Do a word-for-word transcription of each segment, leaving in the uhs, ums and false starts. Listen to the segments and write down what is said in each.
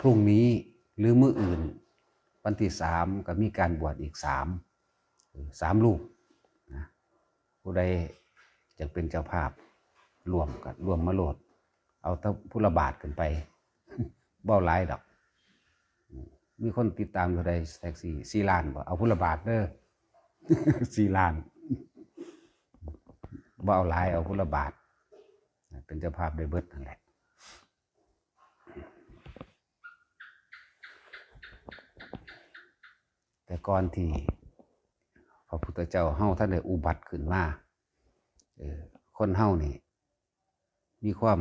พรุ่งนี้หรือมื้ออื่น วันที่สามก็มีการบวชอีกสาม เออ สามรูปนะ ผู้ใดอยากเป็นเจ้าภาพร่วมก็ร่วมมาโลด เอาแต่ผู้ละบาทขึ้นไป บ่เอาหลายดอก มีคนติดตามเท่าใด แท็กซี่ สี่ล้านบ่ เอาผู้ละบาทเด้อ สี่ล้าน บ่เอาหลาย เอาผู้ละบาท เป็นเจ้าภาพได้เบิดนั่นแหละ แต่ก่อนที่พระพุทธเจ้าเฮาท่านได้อุบัติขึ้นมา เออ คนเฮานี่ มีความ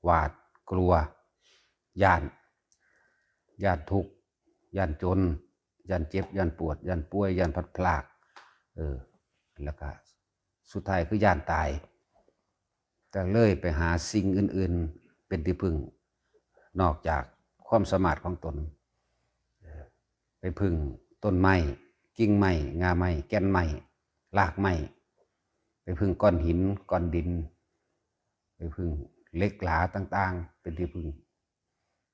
หวาดกลัว ย้าน ย้านทุกข์ ย้านจน ย้านเจ็บ ย้านปวด ย้านป่วย ย้านพลัดพราก เออ แล้วก็สุดท้ายคือย้านตาย ก็เลยไปหาสิ่งอื่นๆ เป็นที่พึ่ง นอกจากความสามารถของตน เออ ไปพึ่งต้นไม้ กิ่งไม้ ง่าไม้ แก่นไม้ รากไม้ ไปพึ่งก้อนหิน ก้อนดิน ไปพึ่งเหล็กหลาต่างๆ เป็นที่พึ่ง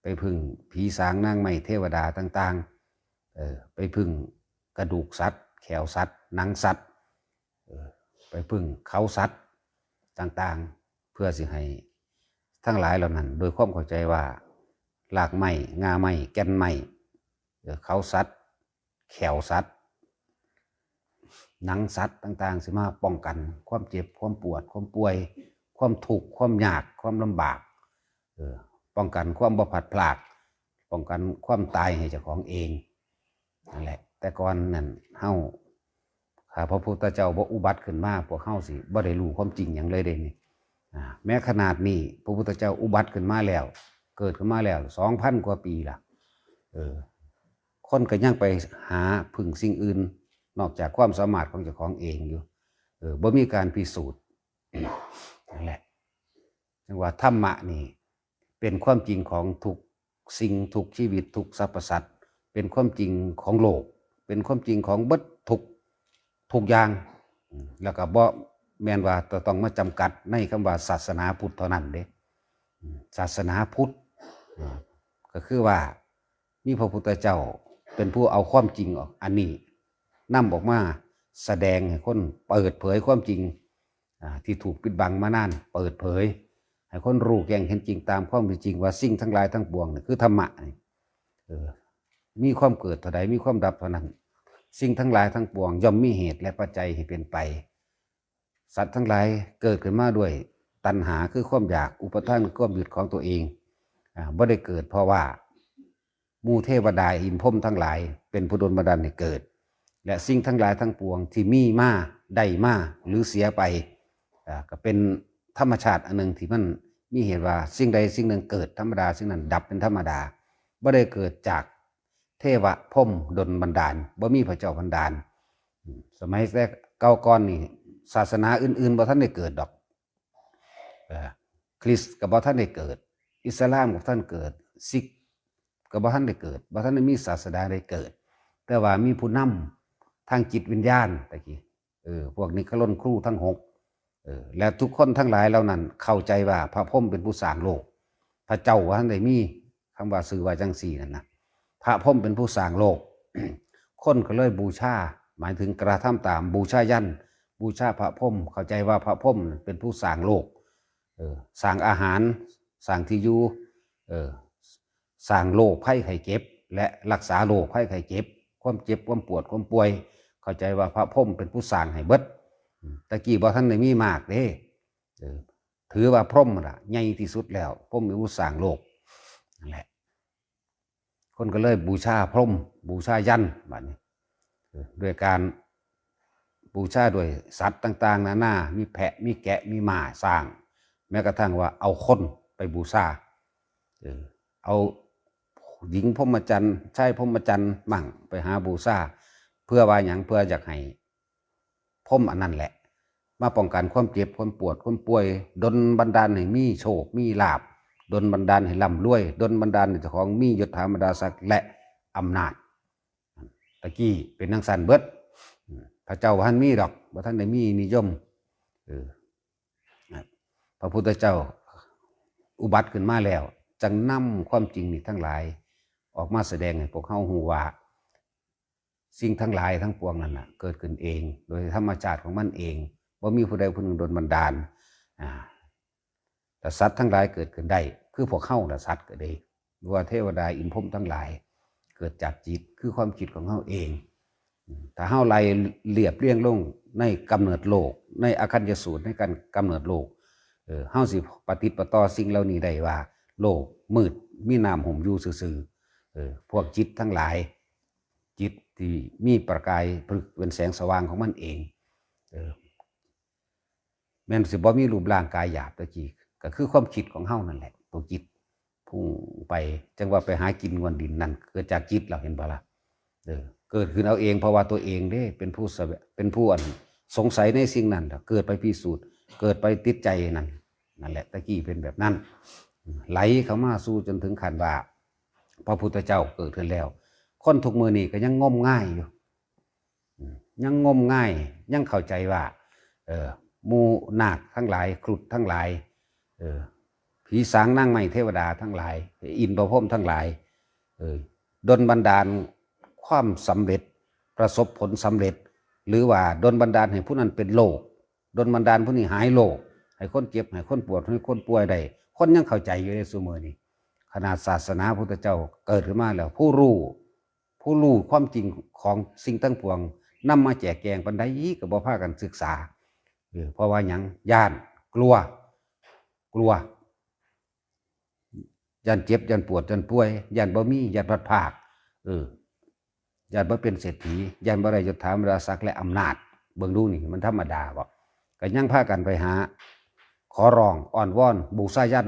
ไปพึ่งผีสางนางไม้เทวดาต่างๆ เออ ไปพึ่งกระดูกสัตว์ แข้วสัตว์ หนังสัตว์ เออ ไปพึ่งเขาสัตว์ต่างๆ เพื่อสิให้ทั้งหลายเหล่านั้น โดยความเข้าใจว่า รากไม้ ง่าไม้ แก่นไม้ เออ เขาสัตว์ แข้วสัตว์ หนังสัตว์ต่างๆ สิมาป้องกันความเจ็บ ความปวด ความป่วย ความทุกข์ ความยาก ความลำบาก เออ ป้องกันความบ่พลัดพราก ป้องกันความตายให้เจ้าของเอง นั่นแหละ แต่ก่อนนั้นเฮา ถ้าพระพุทธเจ้าบ่อุบัติขึ้นมา พวกเฮาสิบ่ได้รู้ความจริงหยังเลยเด้นี่ อ่า แม้ขนาดนี้ พระพุทธเจ้าอุบัติขึ้นมาแล้ว เกิดขึ้นมาแล้ว สองพันกว่าปีล่ะ เออ คนก็ยังไปหาพึ่งสิ่งอื่น นอกจากความสามารถของเจ้าของเองอยู่ เออ บ่มีการพิสูจน์ นั่นแหละ จั่งว่าธรรมะนี่ เป็นความจริงของทุกสิ่ง ทุกชีวิต ทุกสรรพสัตว์ เป็นความจริงของโลก เป็นความจริงของเบิดทุก ทุกอย่าง อืม แล้วก็บ่แม่นว่าจะต้องมาจำกัดในคำว่าศาสนาพุทธเท่านั้นเด้ อืม ศาสนาพุทธ อ่า ก็คือว่ามีพระพุทธเจ้าเป็นผู้เอาความจริงออก อันนี้นำออกมาแสดงให้คน เปิดเผยความจริง อ่า ที่ถูกปิดบังมานาน เปิดเผย ให้คนรู้แจ้งเห็นจริงตามความเป็นจริงว่าสิ่งทั้งหลายทั้งปวงนี่คือธรรมะนี่ เออ มีความเกิดเท่าใด มีความดับเท่านั้น สิ่งทั้งหลายทั้งปวงย่อมมีเหตุและปัจจัยให้เป็นไป สัตว์ทั้งหลายเกิดขึ้นมาด้วยตัณหาคือความอยาก อุปาทานคือความยึดของตัวเอง อ่า บ่ได้เกิดเพราะว่าหมู่เทวดาอินทร์พรหมทั้งหลายเป็นผู้ดลบันดาลให้เกิด และสิ่งทั้งหลายทั้งปวงที่มีมา ได้มา หรือเสียไป อ่า ก็เป็นธรรมชาติอันหนึ่งที่มันมีเหตุว่าสิ่งใดสิ่งหนึ่งเกิดธรรมดา สิ่งนั้นดับเป็นธรรมดา บ่ได้เกิดจากเทวะพรหมดลบันดาล บ่มีพระเจ้าบันดาล อืม สมัยแต่เก่าก่อนนี่ ศาสนาอื่นๆ บ่ทันได้เกิดดอก เอ่อ คริสต์ก็บ่ทันได้เกิด อิสลามก็บ่ทันเกิด ซิกก็บ่ทันได้เกิด บ่ทันได้มีศาสดาใดเกิด แต่ว่ามีผู้นำทางจิตวิญญาณตะกี้ เออ พวกนิครนครูทั้งหก เออ และทุกคนทั้งหลายเหล่านั้นเข้าใจว่าพระพรหมเป็นผู้สร้างโลก พระเจ้าบ่ทันได้มี คำว่าชื่อว่าจังซี่นั่นนะ พระพรหมเป็นผู้สร้างโลก คนก็เลยบูชา หมายถึงกระทำตาม บูชายัญ บูชาพระพรหม เข้าใจว่าพระพรหมเป็นผู้สร้างโลก เออ สร้างอาหาร สร้างที่อยู่ เออ สร้างโรคภัยไข้เจ็บ และรักษาโรคภัยไข้เจ็บ ความเจ็บ ความปวด ความป่วย เข้าใจว่าพระพรหมเป็นผู้สร้างให้เบิด อืม ตะกี้บ่ทันได้มีมากเด้ เออ ถือว่าพรหมล่ะ ใหญ่ที่สุดแล้ว พรหมเป็นผู้สร้างโลก นั่นแหละ คนก็เลยบูชาพรหม บูชายัญ บัดนี้ เออ ด้วยการบูชาด้วยสัตว์ต่างๆ นานา มีแพะ มีแกะ มีม้า ช้าง แม้กระทั่งว่าเอาคนไปบูชา เออ เอาหญิงพรหมจรรย์ ชายพรหมจรรย์มั่งไปหาบูชา เพื่อว่าหยัง เพื่ออยากให้พรหมอันนั้นแหละ มาป้องกันความเจ็บ ความปวด ความป่วย ดลบันดาลให้มีโชค มีลาภ ดลบันดาลให้ร่ำรวย ดลบันดาลให้เจ้าของมียศถาบรรดาศักดิ์ และอำนาจ ตะกี้เป็นจั่งซั้นเบิด อืม พระเจ้าบ่ทันมีดอก บ่ทันได้มีนิยม เออ พระพุทธเจ้าอุบัติขึ้นมาแล้ว จั่งนำความจริงนี้ทั้งหลาย ออกมาแสดงให้พวกเฮาฮู้ว่า สิ่งทั้งหลายทั้งปวงนั่นน่ะ เกิดขึ้นเอง โดยธรรมชาติของมันเอง บ่มีผู้ใดผู้หนึ่งดลบันดาล อ่า แต่สัตว์ทั้งหลายเกิดขึ้นได้ คือพวกเฮาน่ะสัตว์ก็ดี หรือว่าเทวดาอินทร์พรหมทั้งหลาย เกิดจากจิต คือความคิดของเฮาเอง อืม ถ้าเฮาไล่เรียบเรียงลงในกำเนิดโลก ในอคัญญสูตรในการกำเนิดโลก เออ เฮาสิปฏิดปะต่อสิ่งเหล่านี้ได้ว่า โลกมืด มีน้ำหุ้มอยู่ซื่อๆ เออ พวกจิตทั้งหลาย จิตที่มีประกายพลึกเป็นแสงสว่างของมันเอง เออ แม่นสิบ่มีรูปร่างกายหยาบตะกี้ ก็คือความคิดของเฮานั่นแหละ ตัวจิตพุ่งไป จั่งว่าไปหากินงวนดินนั่น เกิดจากจิต เราเห็นบ่ล่ะ เออ เกิดขึ้นเอาเอง เพราะว่าตัวเองเด้ เป็นผู้สะ- เป็นผู้อันสงสัยในสิ่งนั้น เกิดไปพิสูจน์ เกิดไปติดใจนั่น นั่นแหละ ตะกี้เป็นแบบนั้น ไหลเข้ามาสู่จนถึงขั้นว่า พระพุทธเจ้าเกิดขึ้นแล้ว คนทุกมื้อนี้ก็ยังงมงายอยู่ อืม ยังงมงาย ยังเข้าใจว่า เออ หมู่นาคทั้งหลาย ครุฑทั้งหลาย เออ ผีสางนางไม้เทวดาทั้งหลาย อินทร์พรหมทั้งหลาย เออ ดลบันดาลความสำเร็จ ประสบผลสำเร็จ หรือว่าดลบันดาลให้ผู้นั้นเป็นโรค ดลบันดาลผู้นี้หายโรค ให้คนเจ็บ ให้คนปวด ให้คนป่วยได้ คนยังเข้าใจอยู่ในซุมื้อนี้ ขนาดศาสนาพุทธเจ้าเกิดขึ้นมาแล้ว ผู้รู้ ผู้รู้ความจริงของสิ่งทั้งปวง นำมาแจกแจงปานใดก็บ่พากันศึกษา เออ เพราะว่าหยัง ย้าน กลัว กลัว ย้านเจ็บ ย้านปวด ย้านป่วย ย้านบ่มี ย้านพลัดพราก เออ ย้านบ่เป็นเศรษฐี ย้านบ่ได้ยศถาบรรดาศักดิ์และอำนาจ เบิ่งดูนี่ มันธรรมดาบ่ ก็ยังพากันไปหา ขอร้อง อ้อนวอน บูชายัญ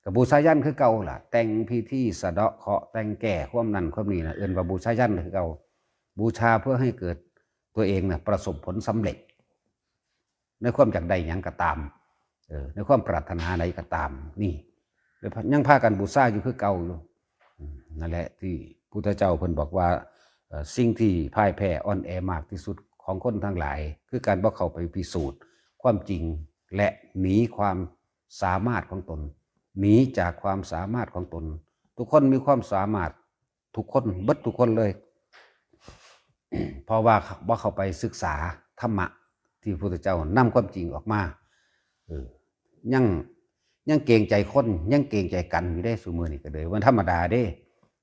ก็บูชายัญคือเก่าล่ะ แต่งพิธีสะเดาะเคราะห์ แต่งแก้ความนั่นความนี่นะ เอิ้นว่าบูชายัญคือเก่า บูชาเพื่อให้เกิดตัวเองน่ะ ประสบผลสำเร็จ ในความอยากได้หยังก็ตาม เออ ในความปรารถนาใดก็ตาม นี่ ยังพากันบูชาอยู่คือเก่าอยู่ อืม นั่นแหละที่พุทธเจ้าเพิ่นบอกว่า เอ่อ สิ่งที่พ่ายแพ้อ่อนแอมากที่สุดของคนทั้งหลาย คือการบ่เข้าไปพิสูจน์ความจริง และหนีความสามารถของตน หนีจากความสามารถของตน ทุกคนมีความสามารถ ทุกคน เบิดทุกคนเลย เพราะว่าบ่เข้าไปศึกษาธรรมะที่พระพุทธเจ้านำความจริงออกมา เออ ยัง ยังเกรงใจคน ยังเกรงใจกันอยู่เด้ ซุมื้อนี้ก็เลย วันธรรมดาเด้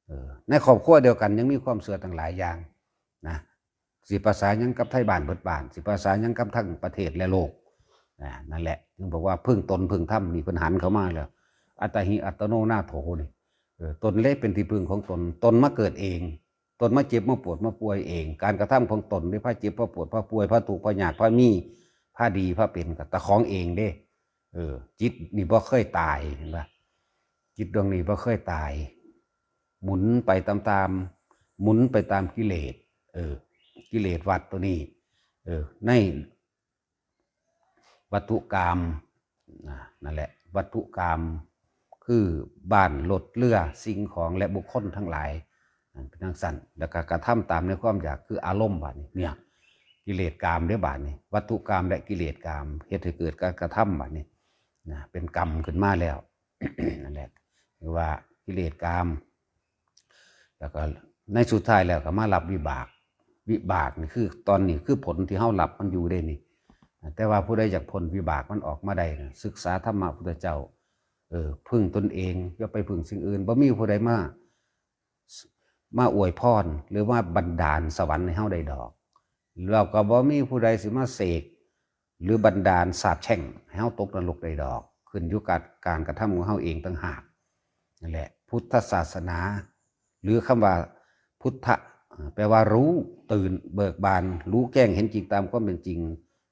เออ ในครอบครัวเดียวกันยังมีความเชื่อตั้งหลายอย่างนะ สิภาษาหยังกับไทบ้านเบิดบ้าน สิภาษาหยังกับทั้งประเทศและโลก อ่า นั่นแหละ จึงบอกว่าพึ่งตนพึ่งธรรม นี่เพิ่นหันเข้ามาแล้ว อัตตาหิ อัตโน นาโถ นี่ เออ ตนเลยเป็นที่พึ่งของตน ตนมาเกิดเอง ตนมาเจ็บมาปวดมาป่วยเอง การกระทำของตนได้พาเจ็บพาปวดพาป่วย พาทุกข์พายาก พามี พาดี พาเป็น ก็ตะของเองเด้ เออ จิตนี่บ่เคยตาย เห็นปะ จิตดวงนี้บ่เคยตาย หมุนไปตามๆ หมุนไปตามกิเลส เออ กิเลสวัฏตัวนี้ เออ ในวัตถุกาม นะ นั่นแหละ วัตถุกาม คือบ้าน รถ เรือ สิ่งของ และบุคคลทั้งหลาย นั่นเป็นจั่งซั้น แล้วก็กระทำตามในความอยาก คืออารมณ์บาดนี้ เนี่ย กิเลสกามเด้อบาดนี้ วัตถุกามและกิเลสกาม เฮ็ดให้เกิดการกระทำบาดนี้ นะ เป็นกรรมขึ้นมาแล้ว นั่นแหละ หรือว่ากิเลสกาม แล้วก็ในสุดท้ายแล้วก็มารับวิบาก วิบากนี่คือตอนนี้คือผลที่เฮารับมันอยู่เด้นี่ แต่ว่าผู้ใดอยากพ้นวิบากมันออกมาได้นะ ศึกษาธรรมะพุทธเจ้า เออ พึ่งตนเอง อย่าไปพึ่งสิ่งอื่น บ่มีผู้ใดมา มาอวยพร หรือว่าบันดาลสวรรค์ให้เฮาได้ดอก แล้วก็บ่มีผู้ใดสิมาเสก หรือบันดาลสาปแช่งให้เฮาตกนรกได้ดอก ขึ้นอยู่กับการกระทำของเฮาเองต่างหาก นั่นแหละ พุทธศาสนา หรือคำว่าพุทธะ แปลว่ารู้ตื่นเบิกบาน รู้แจ้งเห็นจริงตามความเป็นจริง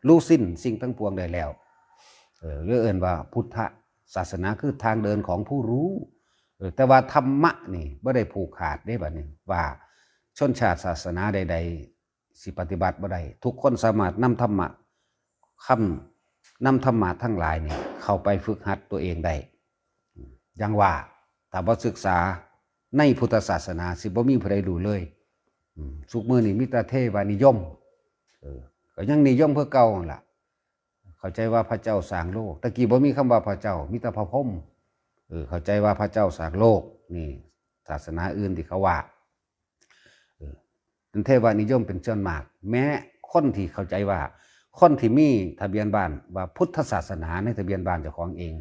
รู้สิ้นสิ่งทั้งปวงได้แล้ว เออ หรือเอิ้นว่าพุทธศาสนาคือทางเดินของผู้รู้ เออ แต่ว่าธรรมะนี่บ่ได้ผูกขาดเด้บัดนี้ ว่าชนชาติศาสนาใดๆ สิปฏิบัติบ่ได้ ทุกคนสามารถนำธรรมะ คำ นำธรรมะทั้งหลายนี่เข้าไปฝึกหัดตัวเองได้ อย่างว่า ถ้าบ่ศึกษาในพุทธศาสนา สิบ่มีผู้ใดรู้เลย อืม ซุมื้อนี้มีแต่เทวานิยม เออ ก็ยังนิยมคือเก่าหั่นล่ะ เข้าใจว่าพระเจ้าสร้างโลก ตะกี้บ่มีคำว่าพระเจ้า มีแต่พระพรหม เออ เข้าใจว่าพระเจ้าสร้างโลก นี่ ศาสนาอื่นที่เขาว่า เออ เป็นเทวนิยมเป็นส่วนมาก แม้คนที่เข้าใจว่า คนที่มีทะเบียนบ้านว่าพุทธศาสนาในทะเบียนบ้านเจ้าของเอง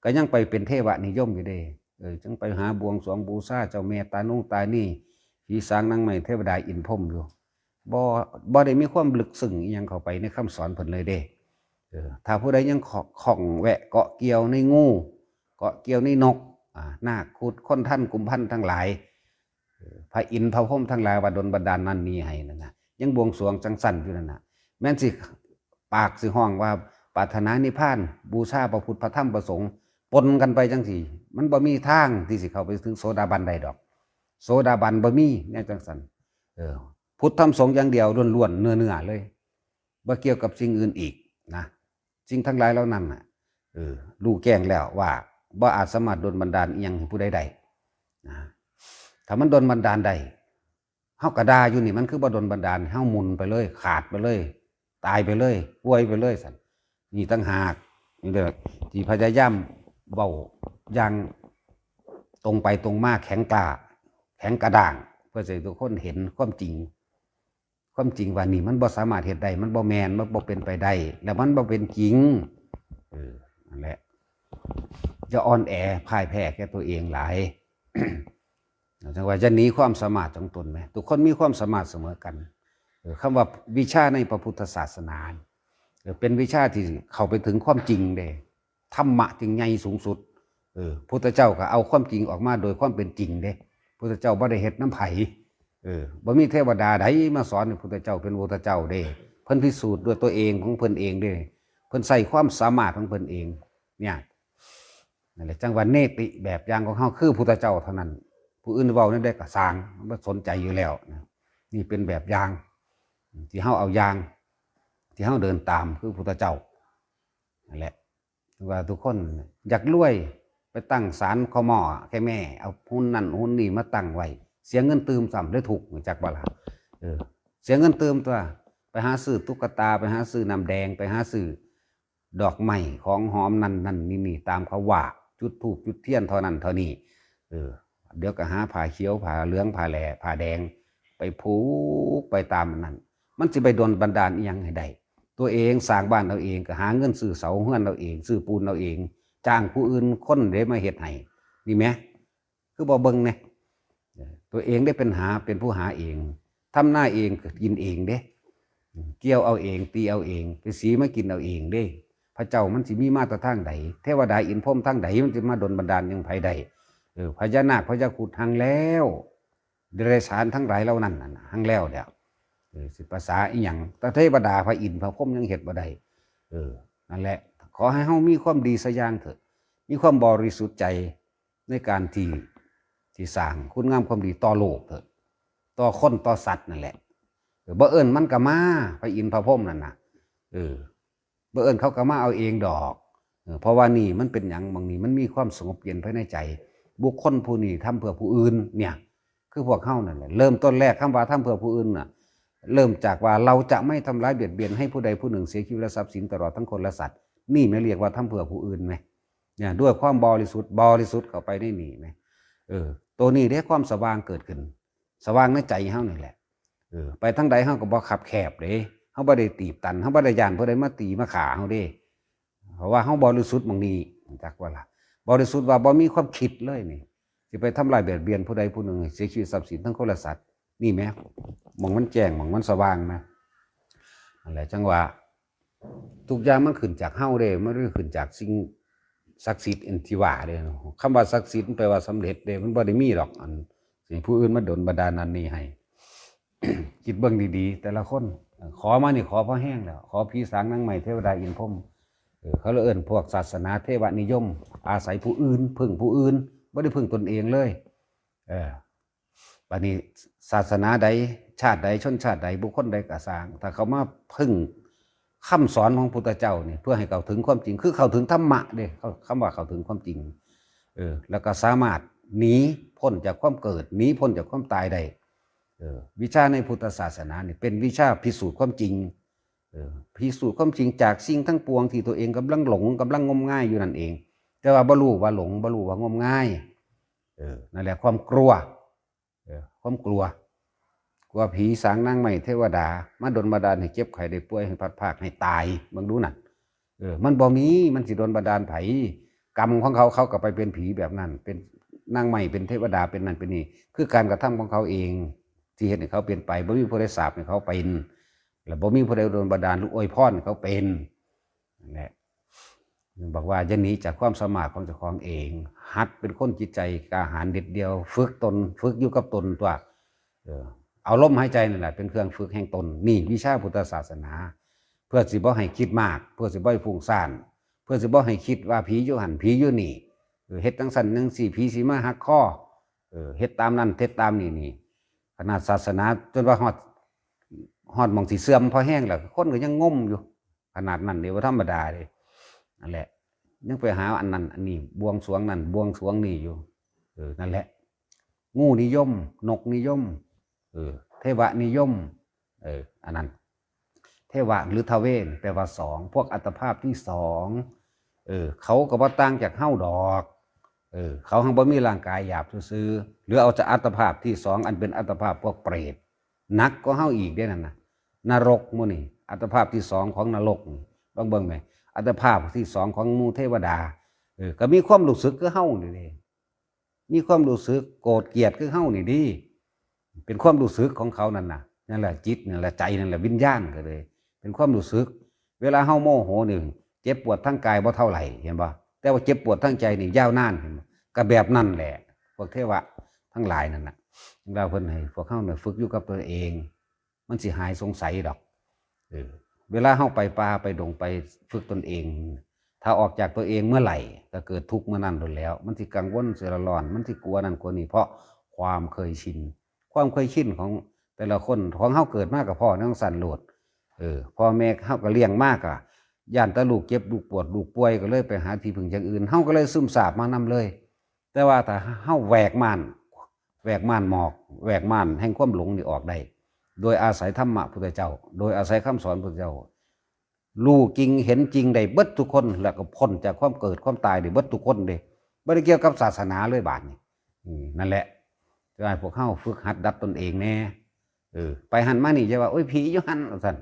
ก็ยังไปเป็นเทวนิยมอยู่เด้ เออ จั่งไปหาบวงสรวงบูชาเจ้าแม่ตานุงตานี่ ผีสางนางไม้เทวดาอินพรหมอยู่ บ่ บ่ได้มีความลึกซึ้งอิหยังเข้าไปในคำสอนเพิ่นเลยเด้ เออ ถ้าผู้ใดยังข้อง ข้องแวะเกาะเกี่ยวในงู เกาะเกี่ยวในนก อ่า นาคครุฑ คนทัณฑ์กุมภัณฑ์ทั้งหลาย เออ พระอินทร์พระพรหมทั้งหลายว่าดลบันดาลนั่นนี่ให้นั่นน่ะ ยังบวงสรวงจั่งซั่นอยู่นั่นน่ะ แม่นสิปากสิฮ้องว่าปรารถนานิพพาน บูชาพระพุทธพระธรรมพระสงฆ์ ปนกันไปจั่งซี้ มันบ่มีทางที่สิเข้าไปถึงโสดาบันได้ดอก โสดาบันบ่มีแนวจั่งซั่น เออ พุทธธรรมสงฆ์อย่างเดียวล้วนๆ เนื้อๆ เลย บ่เกี่ยวกับสิ่งอื่นอีกนะ สิ่งทั้งหลายเหล่านั้นน่ะ เออ รู้แจ้งแล้วว่าบ่อาจสามารถดลบันดาลอิหยังให้ผู้ใดได้นะ ถ้ามันดลบันดาลได้ เฮาก็ด่าอยู่นี่ มันคือบ่ดลบันดาล เฮาหมุนไปเลย ขาดไปเลย ตายไปเลย ป่วยไปเลยซั่น นี่ต่างหาก นี่เด้อ ที่พยายามเว้าอย่างตรงไปตรงมา แข็งกล้า แข็งกระด้าง เพื่อให้ทุกคนเห็นความจริง ความจริงว่านี่มันบ่สามารถเฮ็ดได้ มันบ่แม่น มันบ่เป็นไปได้ แล้วมันบ่เป็นจริง เออ นั่นแหละ อย่าอ่อนแอพ่ายแพ้แก่ตัวเองหลาย จั่งว่าอย่าหนีความสามารถของตนแหม ทุกคนมีความสามารถเสมอกัน เออ คำว่าวิชาในพระพุทธศาสนา เออ เป็นวิชาที่เข้าไปถึงความจริงเด้ ธรรมะจึงใหญ่สูงสุด เออ พุทธเจ้าก็เอาความจริงออกมาโดยความเป็นจริงเด้ พุทธเจ้าบ่ได้เฮ็ดนำไผ เออ บ่มีเทวดาใดมาสอนให้พุทธเจ้าเป็นพุทธเจ้าเด้ เพิ่นพิสูจน์ด้วยตัวเองของเพิ่นเองเด้ เพิ่นใช้ความสามารถของเพิ่นเอง เนี่ย นั่นแหละ จั่งว่าเนติแบบอย่างของเฮาคือพุทธเจ้าเท่านั้น ผู้อื่นเว้าแนวใดก็ซ่าง มันบ่สนใจอยู่แล้วนะ นี่เป็นแบบอย่าง ที่เฮาเอาอย่าง ที่เฮาเดินตามคือพุทธเจ้า นั่นแหละ ว่าทุกคนอยากรวย ไปตั้งศาลขอหม้อแค่แม่ เอาหุ่นนั่นหุ่นนี่มาตั้งไว้ เสียเงินตื่มซ้ำ ได้ทุกข์ รู้จักบ่ล่ะ เออ เสียเงินตื่มตัว ไปหาซื้อตุ๊กตา ไปหาซื้อน้ำแดง ไปหาซื้อดอกไม้ ของหอมนั่นนั่นนี่นี่ ตามเขาว่า จุดธูปจุดเทียนเท่านั้นเท่านี้ เออ เดี๋ยวก็หาผ้าเขียว ผ้าเหลือง ผ้าแหล่ ผ้าแดง ไปผูกไปตามอันนั้น มันสิไปดลบันดาลอิหยังให้ได้ ตัวเองสร้างบ้านเอาเอง ก็หาเงินซื้อเสาเฮือนเอาเอง ซื้อปูนเอาเอง จ้างผู้อื่นคนเด้มาเฮ็ดให้ นี่แหม คือบ่เบิ่งแหน่ เออ ตัวเองได้เป็นหา เป็นผู้หาเอง ทำนาเอง กินเองเด้ เกี่ยวเอาเอง ตีเอาเอง ไปสีมากินเอาเองเด้ พระเจ้ามันสิมีมาแต่ทางใด เทวดาอินพรหมทางใด มันสิมาดลบันดาลยังไผได้ เออ พญานาคพญาครุฑหั้งแล้ว เดรัจฉานทั้งหลายเหล่านั้นน่ะ หั้งแล้วเด้อ เออ สิภาษาอีหยัง แต่เทวดาพระอินทร์พระพรหมยังเฮ็ดบ่ได้ เออ นั่นแหละ ขอให้เฮามีความดีสักอย่างเถอะ มีความบริสุทธิ์ใจในการที่ ที่สร้างคุณงามความดีต่อโลกเถอะ ต่อคนต่อสัตว์นั่นแหละ เออ บ่เอิ้นมันก็มา พระอินทร์พระพรหมนั่นน่ะ เออ บ่เอิ้นเขาก็มาเอาเองดอก เออ เพราะว่านี่มันเป็นหยัง บางนี่มันมีความสงบเย็นภายในใจ บุคคลผู้นี้ทำเพื่อผู้อื่น เนี่ย คือพวกเฮานั่นแหละ เริ่มต้นแรกคำว่าทำเพื่อผู้อื่นน่ะ เริ่มจากว่าเราจะไม่ทำร้ายเบียดเบียนให้ผู้ใดผู้หนึ่งเสียชีวิตและทรัพย์สินตลอดทั้งคนและสัตว์ นี่แม่นเรียกว่าทำเพื่อผู้อื่นไหม เนี่ย ด้วยความบริสุทธิ์ บริสุทธิ์เข้าไปในนี่ไหม เออ ตัวนี้เด้ความสว่างเกิดขึ้น สว่างในใจเฮานี่แหละ เออ ไปทางใดเฮาก็บ่คับแคบเด้ เฮาบ่ได้ตีบตัน เฮาบ่ได้ย้านผู้ใดมาตีมาฆ่าเฮาเด้ เพราะว่าเฮาบริสุทธิ์หม่องนี้ จักว่าล่ะ บริสุทธิ์ว่าบ่มีความคิดเลยนี่ สิไปทำร้ายเบียดเบียนผู้ใดผู้หนึ่งให้เสียชีวิตทรัพย์สินทั้งคนและสัตว์ นี่แหม หม่องมันแจ้ง หม่องมันสว่างนะ นั่นแหละ จั่งว่า ทุกอย่างมันขึ้นจากเฮาเด้ มันบ่ได้ขึ้นจากสิ่งศักดิ์สิทธิ์อันที่ว่าเด้ คำว่าศักดิ์สิทธิ์มันแปลว่าสำเร็จเด้ มันบ่ได้มีดอก อัน ให้ผู้อื่นมาดลบันดาลนั่นนี่ให้ คิดเบิ่งดีๆ แต่ละคน ขอมานี่ขอพอแฮงแล้ว ขอผีสางนางไม้เทวดาอินพรหม เออ เขาเลยเอิ้นพวกศาสนาเทวนิยม อาศัยผู้อื่น พึ่งผู้อื่น บ่ได้พึ่งตนเองเลย เออ บัดนี้ศาสนาใด ชาติใด ชนชาติใด บุคคลใดก็ซ่าง ถ้าเขามาพึ่งคำสอนของพุทธเจ้านี่ เพื่อให้เข้าถึงความจริง คือเข้าถึงธรรมะเด้ เขา คำว่าเข้าถึงความจริง เออ แล้วก็สามารถหนีพ้นจากความเกิด หนีพ้นจากความตายได้ เออ วิชาในพุทธศาสนานี่เป็นวิชาพิสูจน์ความจริง เออ พิสูจน์ความจริงจากสิ่งทั้งปวงที่ตัวเองกำลังหลง กำลังงมงายอยู่นั่นเอง แต่ว่าบ่รู้ว่าหลง บ่รู้ว่างมงาย เออ นั่นแหละความกลัว เออ ความกลัว กลัวผีสางนางไม้เทวดา มาดลบันดาลให้เจ็บไข้ได้ป่วย ให้พลัดพราก ให้ตาย เบิ่งดูนั่น เออ มันบ่มี มันสิดลบันดาลไผ กรรมของเขา เขาก็ไปเป็นผีแบบนั้น เป็นนางไม้ เป็นเทวดา เป็นนั่นเป็นนี่ คือการกระทำของเขาเอง ที่เฮ็ดให้เขาเป็นไป บ่มีผู้ใดสาปให้เขาเป็น และบ่มีผู้ใดดลบันดาลหรืออวยพรให้เขาเป็น นั่นแหละ บอกว่าอย่าหนีจากความสามารถของเจ้าของเอง หัดเป็นคนจิตใจกล้าหาญเด็ดเดี่ยว ฝึกตน ฝึกอยู่กับตนตัว เออ เอาลมหายใจนั่นแหละเป็นเครื่องฝึกแห่งตน นี่วิชาพุทธศาสนา เพื่อสิบ่ให้คิดมาก เพื่อสิบ่ให้ฟุ้งซ่าน เพื่อสิบ่ให้คิดว่าผีอยู่หั่น ผีอยู่นี่ เออ เฮ็ดจังซั่นจังซี่ ผีสิมาหักคอ เออ เฮ็ดตามนั่น เฮ็ดตามนี่ นี่ ขนาดศาสนาจนว่าฮอด ฮอดหม่องสิเสื่อมพอแฮงแล้ว คนก็ยังงมอยู่ ขนาดนั้นเด้ บ่ธรรมดาเด้ นั่นแหละ ยังไปหาอันนั้นอันนี้ บวงสรวงนั่น บวงสรวงนี่อยู่ เออ นั่นแหละ งูนิยม นกนิยม เออ เทวนิยม เออ อันนั้น เทวะหรือทเวนี่ แปลว่าสอง พวกอัตภาพที่สอง เออ เขาก็บ่ต่างจากเฮาดอก เออ เขาหั้นบ่มีร่างกายหยาบซื่อๆ หรือเอาแต่อัตภาพที่สอง อันเป็นอัตภาพพวกเปรต หนักกว่าเฮาอีกเด้นั่นน่ะ นรกหมู่นี่ อัตภาพที่สองของนรกนี่ ลองเบิ่งแหม อัตภาพที่สองของหมู่เทวดา เออ ก็มีความรู้สึกคือเฮานี่เด้ มีความรู้สึกโกรธเกลียดคือเฮานี่เด้ เป็นความรู้สึกของเขานั่นน่ะ นั่นแหละจิต นั่นแหละใจ นั่นแหละวิญญาณก็เลย เป็นความรู้สึก เวลาเฮาโมโหนี่ เจ็บปวดทางกายบ่เท่าไหร่ เห็นบ่ แต่ว่าเจ็บปวดทางใจนี่ยาวนาน เห็นบ่ ก็แบบนั่นแหละ พวกเทวะทั้งหลายนั่นน่ะ เวลาเพิ่นให้พวกเฮาเนี่ยฝึกอยู่กับตัวเอง มันสิหายสงสัยดอก เออ เวลาเฮาไปป่าไปดงไปฝึกตนเอง ถ้าออกจากตัวเองเมื่อไหร่ ก็เกิดทุกข์เมื่อนั้นโลดแล้ว มันสิกังวล สิละร้อน มันสิกลัวนั่นกลัวนี่ เพราะความเคยชิน ความเคยชินของแต่ละคน ของเฮาเกิดมาก็พ้อแนวจั่งซั้นโลด เออ พ่อแม่เฮาก็เลี้ยงมาก็ย้านแต่ลูกเจ็บ ลูกปวด ลูกป่วย ก็เลยไปหาที่พึ่งอย่างอื่น เฮาก็เลยซึมซาบมานำเลย แต่ว่าถ้าเฮาแหวกม่าน แหวกม่านหมอก แหวกม่านแห่งความหลงนี่ออกได้ โดยอาศัยธรรมะพุทธเจ้า โดยอาศัยคำสอนพุทธเจ้า รู้จริงเห็นจริงได้เบิดทุกคน แล้วก็พ้นจากความเกิดความตายได้เบิดทุกคนเด้ บ่ได้เกี่ยวกับศาสนาเลยบาดนี้ อืม นั่นแหละ จะให้พวกเฮาฝึกหัดดัดตนเองแน่ เออ ไปหั่นมานี่อย่าว่า โอ้ย ผีอยู่หั่น ว่าซั่น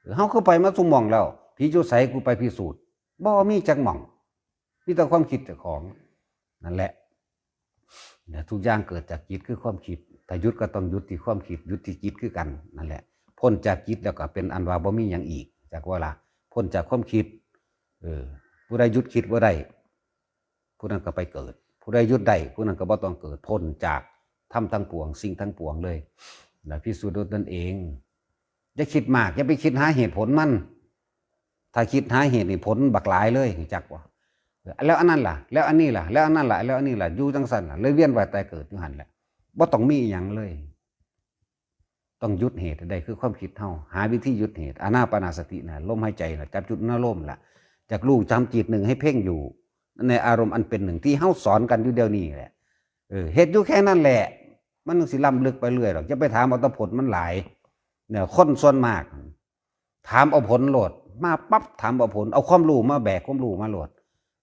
เออ เฮาคือไปมาซุหม่องแล้ว ผีอยู่ไส กูไปพิสูจน์ บ่มีจักหม่อง มีแต่ความคิดเจ้าของ นั่นแหละ เนี่ย ทุกอย่างเกิดจากจิตคือความคิด ถ้าหยุดก็ต้องหยุดที่ความคิด หยุดที่จิตคือกัน นั่นแหละ พ้นจากจิตแล้วก็เป็นอันว่าบ่มีหยังอีก จักว่าล่ะ พ้นจากความคิด เออ ผู้ใดหยุดคิดบ่ได้ ผู้นั้นก็ไปเกิด ผู้ใดหยุดได้ ผู้นั้นก็บ่ต้องเกิด พ้นจากธรรมทั้งปวง สิ่งทั้งปวงเลย และพิสูจน์ด้วยตนเอง อย่าคิดมาก อย่าไปคิดหาเหตุผลมัน ถ้าคิดหาเหตุนี่ผลบักหลายเลย รู้จักบ่ แล้วอันนั้นล่ะ แล้วอันนี้ล่ะ แล้วอันนั้นล่ะ แล้วอันนี้ล่ะ อยู่จั่งซั่นล่ะ เลยเวียนว่ายตายเกิดอยู่หั่นแหละ บ่ต้องมีอิหยังเลย ต้องหยุดเหตุให้ได้ คือความคิดเฮา หาวิธีหยุดเหตุ อานาปานสติน่ะ ลมหายใจน่ะ จับจุดอนุโลมล่ะ จักรู้ จำจิตหนึ่งให้เพ่งอยู่ ในอารมณ์อันเป็นหนึ่งที่เฮาสอนกันอยู่เดี๋ยวนี้แหละ เออ เฮ็ดอยู่แค่นั้นแหละ มันสิล้ำลึกไปเรื่อยดอก อย่าไปถามเอาแต่ผลมันหลาย เนี่ย คนส่วนมาก ถามเอาผลโลด มาปั๊บถามเอาผล เอาความรู้มาแบกความรู้มาโลด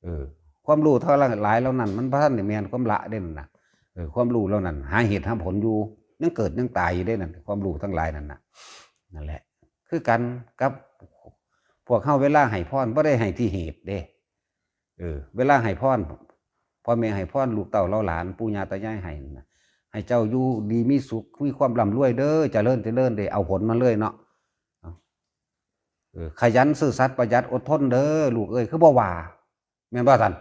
เออ ความรู้เท่าหลายเหล่านั้น มันบ่ทันได้แม่นความละเด้นั่นน่ะ เออ ความรู้เหล่านั้น หาเหตุหาผลอยู่ ยังเกิดยังตายอยู่เด้นั่น ความรู้ทั้งหลายนั่นน่ะ นั่นแหละ คือกันกับพวกเฮาเวลาให้พร บ่ได้ให้ที่เหตุเด้ เออ เวลาให้พร พ่อแม่ให้พรลูกเต้าเหล่าหลาน ปู่ย่าตายายให้นั่นน่ะ ให้เจ้าอยู่ดีมีสุข มีความร่ำรวยเด้อ เจริญเจริญเด้ เอาผลมาเลยเนาะ เออ ขยันซื่อสัตย์ประหยัดอดทนเด้อลูกเอ้ย คือบ่ว่า แม่นบ่ท่าน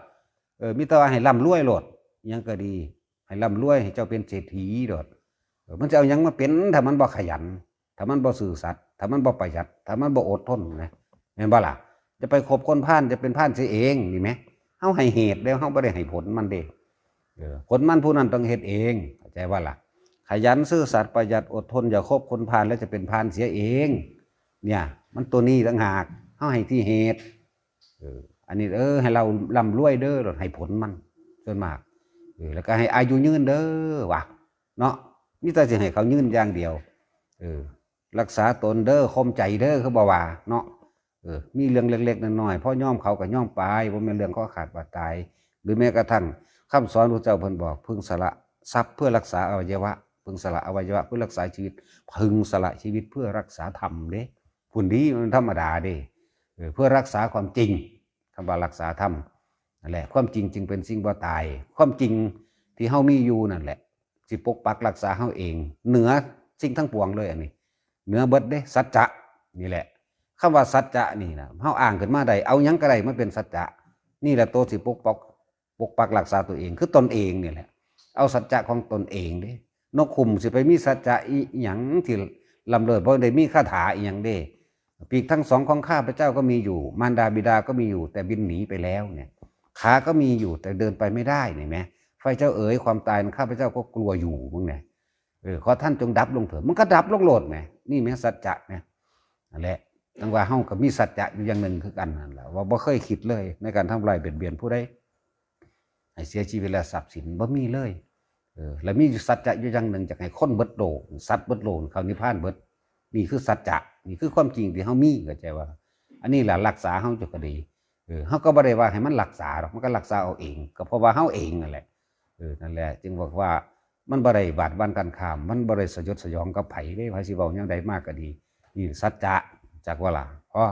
เออ มีแต่ว่าให้ร่ำรวยโลด อิหยังก็ดี ให้ร่ำรวย ให้เจ้าเป็นเศรษฐีโลด เออ มันจะเอาหยังมาเป็น ถ้ามันบ่ขยัน ถ้ามันบ่ซื่อสัตย์ ถ้ามันบ่ประหยัด ถ้ามันบ่อดทนนะ แม่นบ่ล่ะ จะไปคบคนพาล จะเป็นพาลเสียเอง นี่แหม เฮาให้เหตุแล้ว เฮาบ่ได้ให้ผลมันเด้ เออ ผลมันผู้นั้นต้องเฮ็ดเอง เข้าใจบ่ล่ะ ขยันซื่อสัตย์ประหยัดอดทน อย่าคบคนพาลแล้วจะเป็นพาลเสียเอง เนี่ย มันตัวนี้ต่างหาก เฮาให้ที่เหตุ เออ อันนี้ เออ ให้เราร่ำรวยเด้อ ให้ผลมัน ส่วนมาก เออ แล้วก็ให้อายุยืนเด้อ ว่ะ เนาะ มีแต่สิให้เขายืนอย่างเดียว เออ รักษาตนเด้อ ข่มใจเด้อ คือบ่ว่า เนาะ เออ มีเรื่องเล็กๆน้อยๆ พอยอมเขาก็ยอมไป บ่แม่นเรื่องคอขาดบาดตาย หรือแม้กระทั่งคำสอนพระเจ้าเพิ่นบอก พึงสละทรัพย์เพื่อรักษาอวัยวะ พึงสละอวัยวะเพื่อรักษาชีวิต พึงสละชีวิตเพื่อรักษาธรรมเด้ พุ้นดี มันธรรมดาเด้ เออ เพื่อรักษาความจริง คำว่ารักษาธรรมนั่นแหละ ความจริงจึงเป็นสิ่งบ่ตาย ความจริงที่เฮามีอยู่นั่นแหละ สิปกปักรักษาเฮาเอง เหนือสิ่งทั้งปวงเลย อันนี้ เหนือเบิดเด้ สัจจะนี่แหละ คำว่าสัจจะนี่นะ เฮาอ้างขึ้นมาได้ เอาหยังก็ได้มาเป็นสัจจะ นี่แหละตัวสิปกปัก ปกปักรักษาตัวเอง คือตนเองนี่แหละ เอาสัจจะของตนเองเด้ นกขุมสิไปมีสัจจะอีหยังที่ล้ำเลิศ บ่ได้มีคาถาอีหยังเด้ ปีกทั้งสองของข้าพเจ้าก็มีอยู่ มารดาบิดาก็มีอยู่ แต่บินหนีไปแล้วเนี่ย ขาก็มีอยู่ แต่เดินไปไม่ได้ นี่แหม ไฟเจ้าเอ๋ย ความตายข้าพเจ้าก็กลัวอยู่ มึงเนี่ย เออ ขอท่านจงดับลงเถิด มันก็ดับลงโลดแหม นี่แหมสัจจะแหม นั่นแหละ จั่งว่าเฮาก็มีสัจจะอยู่อย่างหนึ่งคือกันนั่นแหละ ว่าบ่เคยคิดเลยในการทำลายเบียดเบียนผู้ใด ให้เสียชีวิตและทรัพย์สิน บ่มีเลย เออ แล้วมีอยู่สัจจะอยู่อย่างหนึ่ง อยากให้คนเบิดโลก สัตว์เบิดโลกเข้านิพพานเบิด นี่คือสัจจะ นี่คือความจริงที่เฮามี เข้าใจว่า อันนี้แหละรักษาเฮาเจ้าก็ดี เออ เฮาก็บ่ได้ว่าให้มันรักษาหรอก มันก็รักษาเอาเอง ก็เพราะว่าเฮาเองนั่นแหละ เออ นั่นแหละ จึงบอกว่ามันบ่ได้บาดหวั่นกันข้าม มันบ่ได้สยดสยองกับไผเด้ ไผสิเว้าแนวใดมากก็ดี นี่สัจจะ จักว่าล่ะ พอ